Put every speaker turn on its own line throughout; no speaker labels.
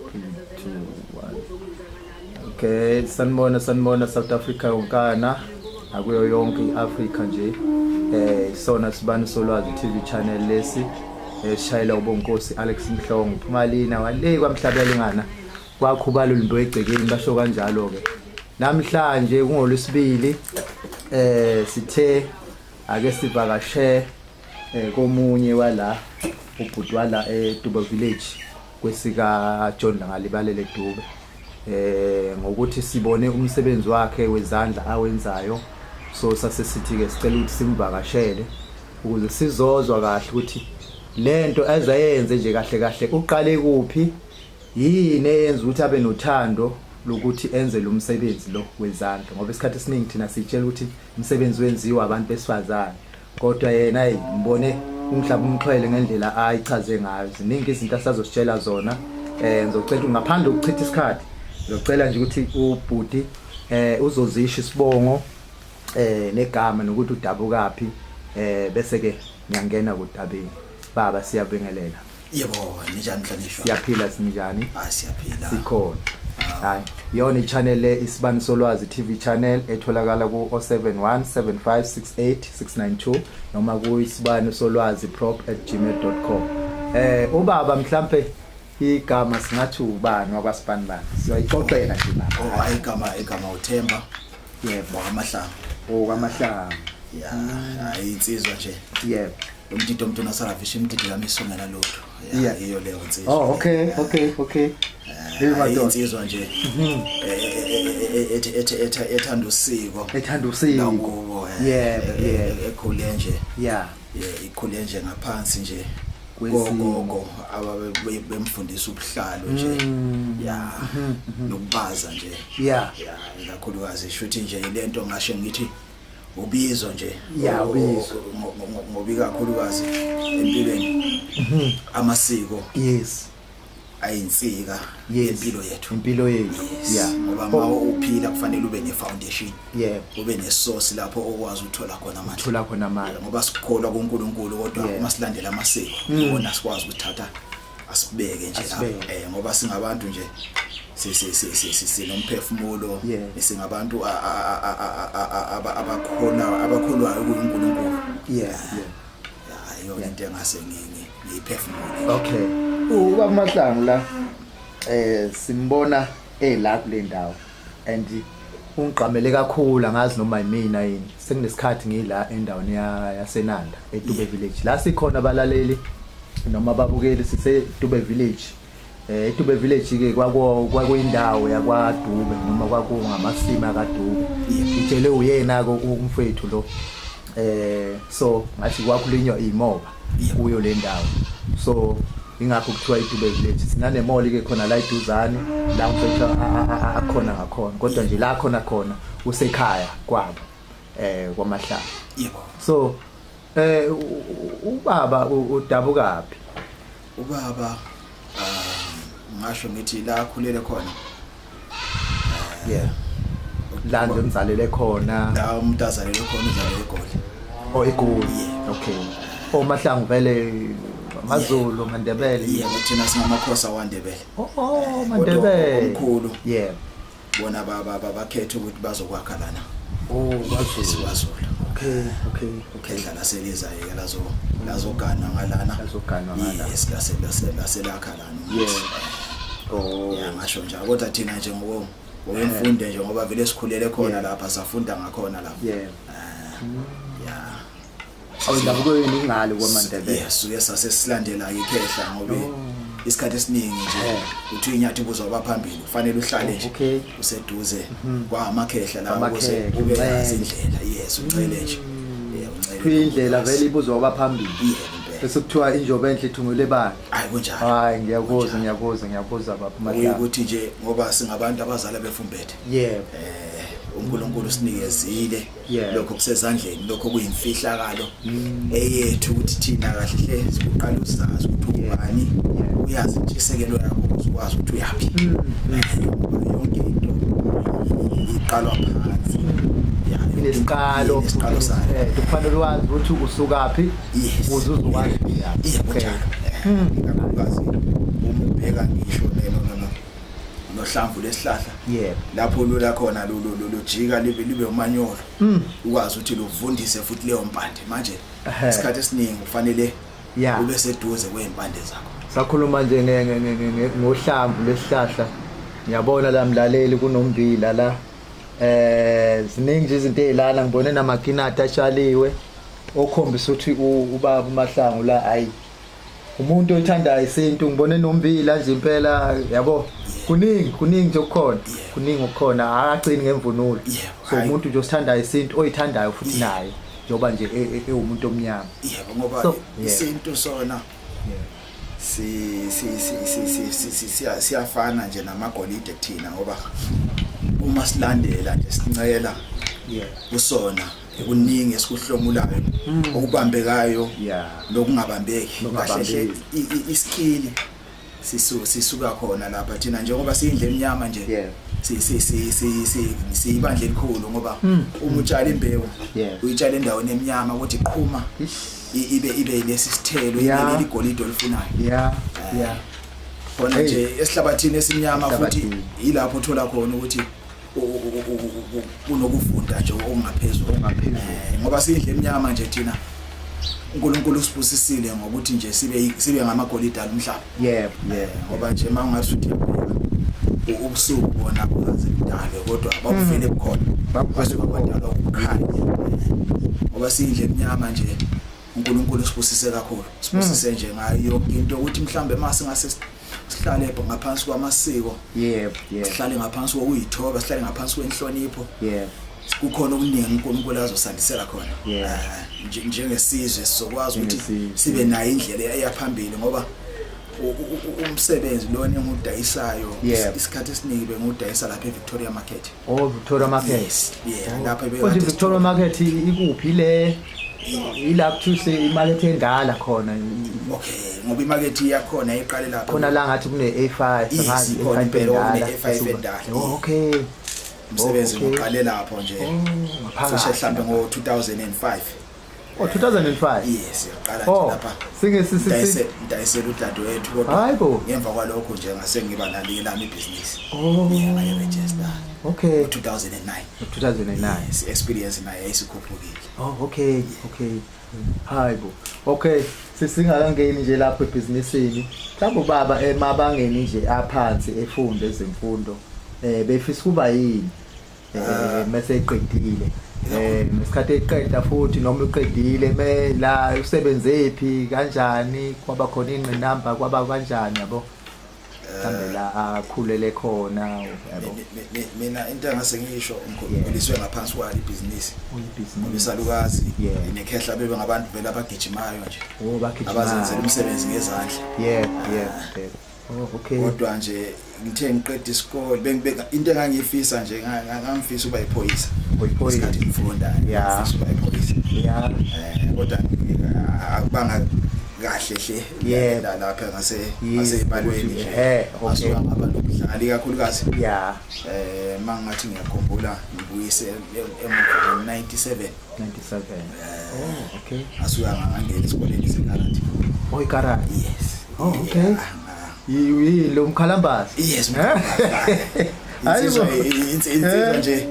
3 2 1. Okay, sanibona, sanibona South Africa yonkana, akuyo yonke iAfrica nje. Sona Sibani Solwazi TV channel lesi esishayela ubonkosi Alex Mhlongo Phumalina wale kwaMhlabelingana kwakhubala ulimbo egcekeni, basho kanjalo ke. Namhlanje kungolwesibili, sithe ake sivakashe komunye wala ubhuti wala eDube Village kwesika John Langalibalele Dube, ngokuthi sibone umsebenzi wakhe wezandla awenzayo. So sase sithi ke sicela ukuthi simvakashele ukuze sizozwa kahle ukuthi lento azayenze nje kahle kahle uqale kuphi, yini eyenza ukuthi abe nothando lokuthi enze lo msebenzi lo wezandla, ngoba isikhathi esiningi thina sitshela ukuthi umsebenzi wenziwa abantu besifazane, kodwa yena, hey, ngibone umhlaba umxhwele ngendlela ayichaze ngayo. Ziningi izinto asazositshela zona. Ngizocela ngaphandle kokuchitha isikhathi, ngizocela nje ukuthi ubhuti uzozisho isibongo negama nokuthi udabukaphi, bese ke ngiyangena kudabeni. Baba, siyabingelela.
Yebo, ninjani mhlonishwa?
Siyaphila, sinjani?
Ah, siyaphila.
Sikhona. Hayi, yona i-channel le Isibani Solwazi TV channel etholakala ku 071 7568 692 noma ku isibani solwazi prop@gmail.com. Ubaba mhlambe igama singathi ubani wakwasibani bani? Siyoyixoxela nje, baba.
Oh, hayi, igama uThemba. WakaMahlangu.
Oh, kwaMahlangu.
Ya, hayi, insizwa nje. Umtito umuntu nasalavisha imtito yami isongela lutho. Ya, iyo leyo insizwa.
Oh, okay.
Hey, madoda. Insizwa nje. Ethi ethanda usiko.
Ethanda usiko.
Lakubo.
Yebo.
Ekhule nje. Yeah, ikhule nje ngaphansi nje gogogo ababe bemfundisa ubuhlalo nje. Ya, nokubaza nje. Ya, ikakhulukazi shuthi nje lento ngasho ngithi ubizo nje.
Ya, ubizo.
Ngoba ikakhulukazi empilweni amasiko ayinsika yempilo yethu.
Impilo yethu.
Ngoba uma uphila kufanele ube ne-foundation. Ube ne-source lapho okwazi ukuthola khona amandla.
Uthola khona amandla.
Ngoba sikholwa kuNkulunkulu, kodwa uma silandela amasiko ibona sikwazi ukuthatha asibeke nje lapho.
Asibeke.
Ngoba singabantu nje sinomphefumulo, singabantu abakholwayo kuNkulunkulu. Ya, iyona into engase ngiyiphefumule.
Okay. Ubaba Mahlangu la simbona ela kule ndawo and ungigqamele kakhulu, angazi noma yimina yini. Sekunesikhathi ngila endaweni yaseNanda eDube Village. La sikhona, abalaleli noma ababukeli, sise Dube Village. EDube Village ke kwakuyindawo yakwaDube noma kwakungamasimi akaDube. Itshele uyena ke umfethu lo. So ngathi kwakulinywa imoba kuyo le ndawo. So ingakho kuthiwa iDube Village. Sinane mall ke khona la iduzane la umfethu akhona ngakhona. Kodwa nje la khona khona usekhaya kwabo kwaMahlangu. So ubaba udabukaphi?
Ubaba, ngasho ngithi la akhulele khona.
Yeah. La nje umzalele khona.
La umuntu azalele khona, uzalele eGoli.
Oh, eGoli.
Yeah.
Okay. OMahlangu vele amaZulu, amaNdebele.
Yebo, thina singamakhosi awaNdebele.
Oh,
Kodwa
amaNdebele.
omkhulu. Bona bakhetha ukuthi bazokwakha lana.
Oh, kwaZulu.
KwaZulu.
Okay.
Khehla laseliza ke lazogana ngalana.
Lazogana ngala.
Yes, laselakha lana.
Oh.
Ya, ngasho njalo, kodwa thina nje ngokwemfundo nje, ngoba vele sikhulele khona lapha, safunda ngakhona lapha. Ya.
Awu, ndabuko yini ingalo kwaMandebele?
Yes, suke sase silandela ikhehla, ngoba isikhathi esiningi nje uthi inyathi ibuzwa abaphambili, kufanele uhlale nje useduze kwamakhehla la ukuze
Amakhehla,
ube yazi
uncele.
indlela. Yes, ucele nje. Yeah, uncele.
Kuthiwa indlela vele ibuzwa abaphambili.
Yebo, impela.
Bese kuthiwa injobe enhle ithungele ebandla.
Hayi, kunjalo.
Hayi, ngiyakuzwa, ngiyakuzwa, ngiyakuzwa baba Mahlangu.
Ukuthi nje ngoba singabantu abazala befumbethe. uNkulunkulu sinikezile lokho kusezandleni, lokho kuyimfihlakalo eyethu ukuthi thina kahle hle siqala uzazi ukuthi ubani, uyazi intshisekelo yakho ukuze ukwazi ukuthi uyaphi. Yonke into iqalwa phansi. Ya,
Inesiqalo.
Inesiqalo sayo.
Kufanele wazi ukuthi usukaphi ukuze uzokwazi uyaphi.
Yebo, njalo. Ikakhulukazi uma ubheka ngisho no no no uhlamvu lesihlahla
Yebo.
Lapho lula khona lujika libe umanyolo. Ukwazi ukuthi luvundise futhi leyo mpande. Manje isikhathi esiningi kufanele ube seduze kwempande zakho.
Sakhuluma nje ngohlamvu lesihlahla. Ngiyabona la mlaleli kunombila la. Ziningi nje izinto ezilana, ngibone namakinati atshaliwe okhombisa ukuthi ubaba uMahlangu la hayi umuntu oyithandayo isintu. Ngibone nombila nje impela, yabo, kuningi nje okukhona, kuningi okukhona, akagcini ngemvunulo. So umuntu nje osithandayo isintu, oyithandayo futhi naye njengoba nje ewumuntu omnyama.
Yebo, ngoba isintu sona si si si si si siyafana nje namagolide kuthina, ngoba uma silandela nje sincela kusona kuningi esikuhlomulayo okubambekayo nokungabambeki. Kahle iskill sisuka khona lapha thina, njengoba siyindle emnyama nje, si si si si siyibandla elikhulu, ngoba uma utshala imbewu uyitshala endaweni emnyama ukuthi iqhuma ibe lesi sithelo, ibe ligolide olifunayo. Khona nje esihlabathini esimnyama futhi yilapho uthola khona ukuthi kunokuvunda nje okungaphezulu, ngoba siyindle emnyama nje thina. uNkulunkulu usibusisile ngokuthi nje sibe ngamagolide alomhlaba.
Yebo
yebo ngoba nje mawungathi uthi ubusuku bona bukaze budalwe, kodwa babuvele bukhona, basuka kwadalwa ukukhanya. Ngoba siyindle emnyama nje, uNkulunkulu usibusise kakhulu, sibusise nje ngayo yonke into, ukuthi mhlambe mase ngase sihlale ngaphansi kwamasiko,
yebo yebo
sihlale ngaphansi kokuyithoba, sihlale ngaphansi kwenhlonipho, kukhona okuningi uNkulunkulu azosandisela khona. Njengesizwe sizokwazi ukuthi sibe nayo indlela eyaphambili, ngoba umsebenzi lona engudayisayo isikhathi esiningi bengudayisa lapha eVictoria Market.
Oh, Victoria Market.
Yes, yeah, lapha.
Konje Victoria Market ikuphi? Le ila kuthiwa imarket endala khona?
Okay, ngoba imarket yakhona iqale lapha.
Khona la ngathi kune A5.
Ngathi khona impela kune A5 endala.
Oh, okay.
Umsebenzi ngiqale lapho nje.
Cishe
mhlambe ngo 2005.
Oh, 2005.
Yes, yaqala nje lapha.
Singe
ngidayisela udadewethu, kodwa
Hayibo.
ngemva kwalokho nje ngase ngiba nalo lami ibhizinisi.
Oh.
Yeah, register. 2009.
2009.
Yes, experience naye yayisikhuphukile.
Oh, okay. Hayibo. Okay, sisingakangeni nje lapho ebhizinisini. Mhlawumbe ubaba emabangeni nje aphansi efunda ezemfundo, befisa kuba yini? Mase eqedile. Ngesikhathi eqeda futhi noma uqedile me la usebenze phi, kanjani, kwaba khona ingqinamba, kwaba kanjani, yabo? Mhlambe la akhulele khona, yabo.
Mina into engase ngisho, ngikhuliswe ngaphansi kwalo ibhizinisi.
Uyibhizinisi.
Isalukazi nekhehla bebe ngabantu vele abagijimayo nje.
Oh, bagijima.
Abazenzela umsebenzi ngezandla.
Yebo. Oh, okay.
Kodwa nje ngithe ngiqeda isikole, bengibeka into engangiyifisa nje, ngangifisa ukuba iphoyisa.
Uyiphoyisa.
Isikhathi ngifunda ngifisa ukuba iphoyisa. Kodwa akubanga kahle hle lapha ngase ngasebalweni nje. Ngasuka ngaba nokudlala ikakhulukazi. Mangathi ngiyakhumbula, ngibuyise emuva ngo-97.
97. Oh, okay.
Ngasuka ngangena esikoleni sekarate.
Oh, ikarate.
Yes.
Oh, okay.
Yeah.
Lo mkhalambazi.
Yes. Insizwa nje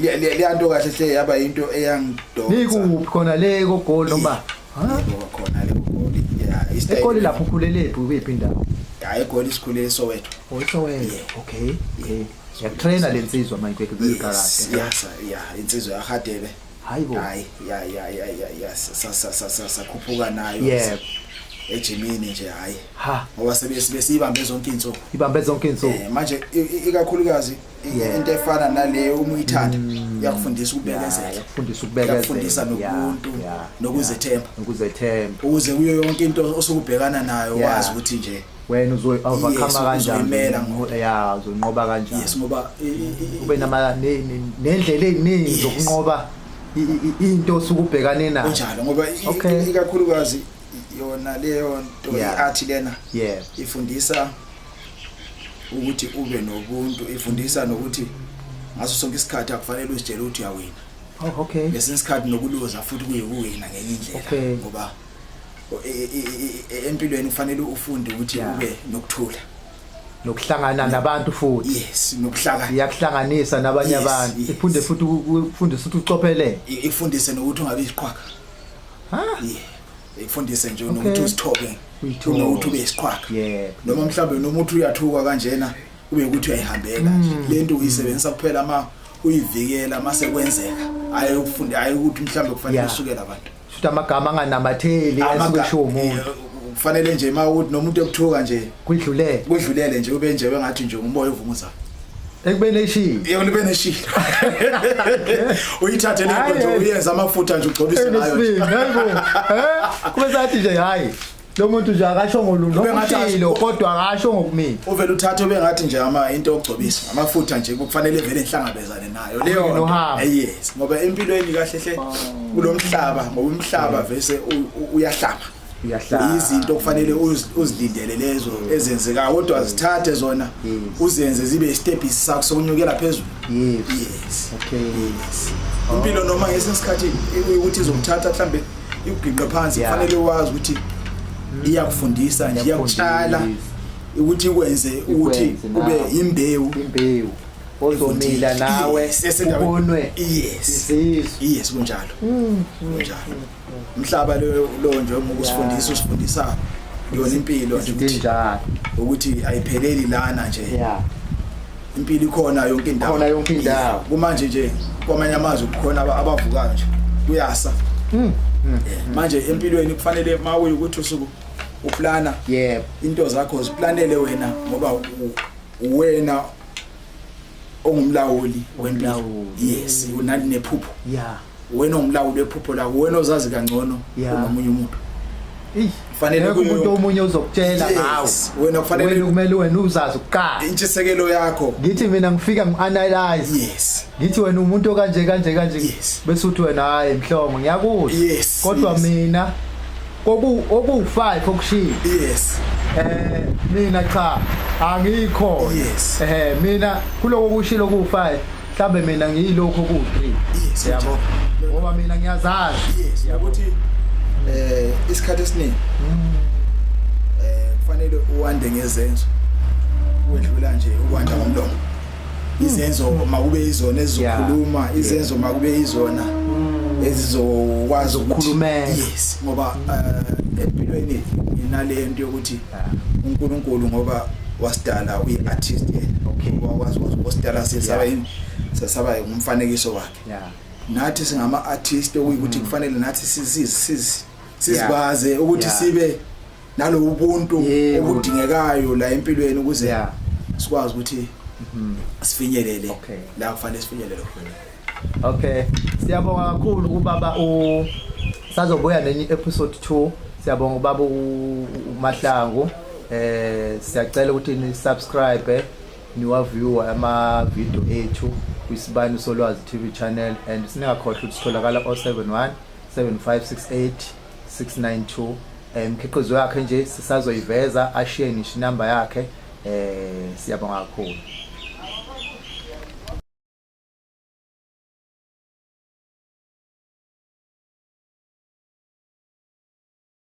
leyanto kahle hle yaba into eyangidonsa.
Nikuphi khona le koGoli noma?
Ha? Yebo, khona le koGoli. Yeah,
istyle. EGoli lapho ukhulele phi, ukuphi indawo?
Hayi, eGoli sikhule eSoweto.
Oh, eSoweto. Okay. Okay. Yakutraina lensizwa manje
kwekarate. Yes, yeah, insizwa yaHadebe.
Hayibo.
Hayi, ya sa sa sa sa sakhuphuka nayo. Ejimini nje, hayi.
Ha.
Ngoba sebe sibambe zonke insuku.
Ibambe zonke insuku.
Manje ikakhulukazi into efana naleyo, uma uyithanda, iyakufundisa ukubekezela.
Iyakufundisa ukubekezela.
Iyakufundisa nobuntu, nokuzethemba.
Nokuzethemba.
Ukuze kuyo yonke into osukubhekana nayo wazi ukuthi nje
wena uzoyi overcome kanjani,
uzoyimela.
Ya, uzonqoba kanjani.
Yes, ngoba
ube nama nendlela eziningi zokunqoba into osukubhekane nayo.
Kunjalo, ngoba ikakhulukazi yona leyo nto, i-art lena ifundisa ukuthi ube nobuntu, ifundisa nokuthi ngaso sonke isikhathi akufanele uzitshele ukuthi uyawina.
Oh, okay.
Ngesinye isikhathi nokuluza futhi kuyikuwina ngenye indlela, ngoba empilweni kufanele ufunde ukuthi ube nokuthula.
Nokuhlangana nabantu futhi.
Yes, nokuhlakani.
Iyakuhlanganisa nabanye abantu. Iphinde futhi ukufundisa ukuthi ucophelele.
Ikufundise nokuthi ungabi isiqhwaga. Ha? Yeah. Ikufundise nje nokuthi uzithobe. Kunokuthi ube isiqhwaga. Noma mhlawumbe noma uthi uyathuka kanjena kube ukuthi uyayihambela nje. Lento uyisebenzisa kuphela ama uyivikela mase kwenzeka. Ayi ukufunda ayi ukuthi mhlawumbe kufanele usukele abantu.
Futhi amagama anganamatheli asuke eshiwo umuntu.
Kufanele nje uma ukuthi nomuntu ekuthuka nje
kwidlulele.
Kwidlulele nje ube nje wengathi nje umoya ovunguzayo.
Ekubeni eshilo.
Yebo libe neshilo. Uyithathe lento nje uyenze amafutha nje ugcobise ngayo.
Hayibo. Eh? Kube sathi nje hayi. Lo muntu nje akasho ngoluntu ushilo kodwa akasho ngokumina.
Uvela uthathe bengathi nje ama into yokugcobisa amafutha nje kufanele vele ihlangabezane nayo leyo nto. Yes, ngoba empilweni kahle hle kulomhlaba ngoba umhlaba vese uyahlaba.
Uyahlaba.
Izinto okufanele uzilindele lezo ezenzekayo kodwa zithathe zona uzenze zibe istep sakho sokunyukela phezulu.
Yes. Yes. Okay.
Yes. Impilo noma ngesinye isikhathi ukuthi izokuthatha mhlambe ikuginqe phansi kufanele wazi ukuthi iyakufundisa nje iyakutshala ukuthi ikwenze ukuthi ube imbewu
imbewu ozomila nawe ubonwe
yes yes kunjalo mm, mm, kunjalo mm, umhlaba lo lo nje ngokusifundisa usifundisa yona impilo
nje ukuthi
ukuthi ayipheleli lana nje yeah impilo ikhona yonke indawo
khona yonke indawo
kumanje nje kwamanye amazwe kukhona abavukayo nje kuyasa mm, mm, eh, manje empilweni kufanele mawuyi ukuthi usuku uplana
yebo
into zakho ziplanele wena ngoba wena ongumlawuli wempilo yes unani nephupho
yeah
wena ongumlawuli wephupho lakho wena ozazi kangcono kunomunye umuntu
Kufanele umuntu omunye uzokutshela ngawe.
Wena kufanele
wena kumele wena uzazi kuqala.
Intshisekelo yakho.
Ngithi mina ngifika ngianalyze.
Yes.
Ngithi wena umuntu okanje kanje kanje. Bese uthi wena hayi mhlongo ngiyakuzwa.
Yes.
Kodwa mina oku oku 5 okushilo.
Yes.
Eh mina cha angikho.
Yes.
Eh mina kuloko kushilo ku 5 mhlambe mina ngiyilokho ku 3.
Yes.
Yabo. Ngoba mina ngiyazazi.
Yes. Ukuthi eh isikhathi esiningi eh kufanele uwande ngezenzo ukwedlula nje ukwanda ngomlomo izenzo makube izona ezizokhuluma izenzo makube izona ezizokwazi
ukukhulumela
yes ngoba eh, empilweni nginale nto yokuthi uNkulunkulu ngoba wasidala uyi-artist yena
okay
wakwazi wasidala sesaba yini sesaba umfanekiso wakhe
yeah
nathi singama artist okuyikuthi mm. kufanele nathi sizibaze ukuthi sibe nalobu buntu obudingekayo la empilweni ukuze sikwazi ukuthi mhm. sifinyelele la kufanele sifinyelele khona.
Okay, siyabonga kakhulu kubaba u sazobuya nenye episode 2. Siyabonga ubaba uMahlangu. Eh siyacela ukuthi ni subscribe niwaview ama video ethu kwisibani solwazi TV channel and singakhohlwa ukuthi sitholakala 071 7568 692 imikhiqizo yakhe nje sisazoyiveza ashiye nisho inamba yakhe eh siyabonga kakhulu.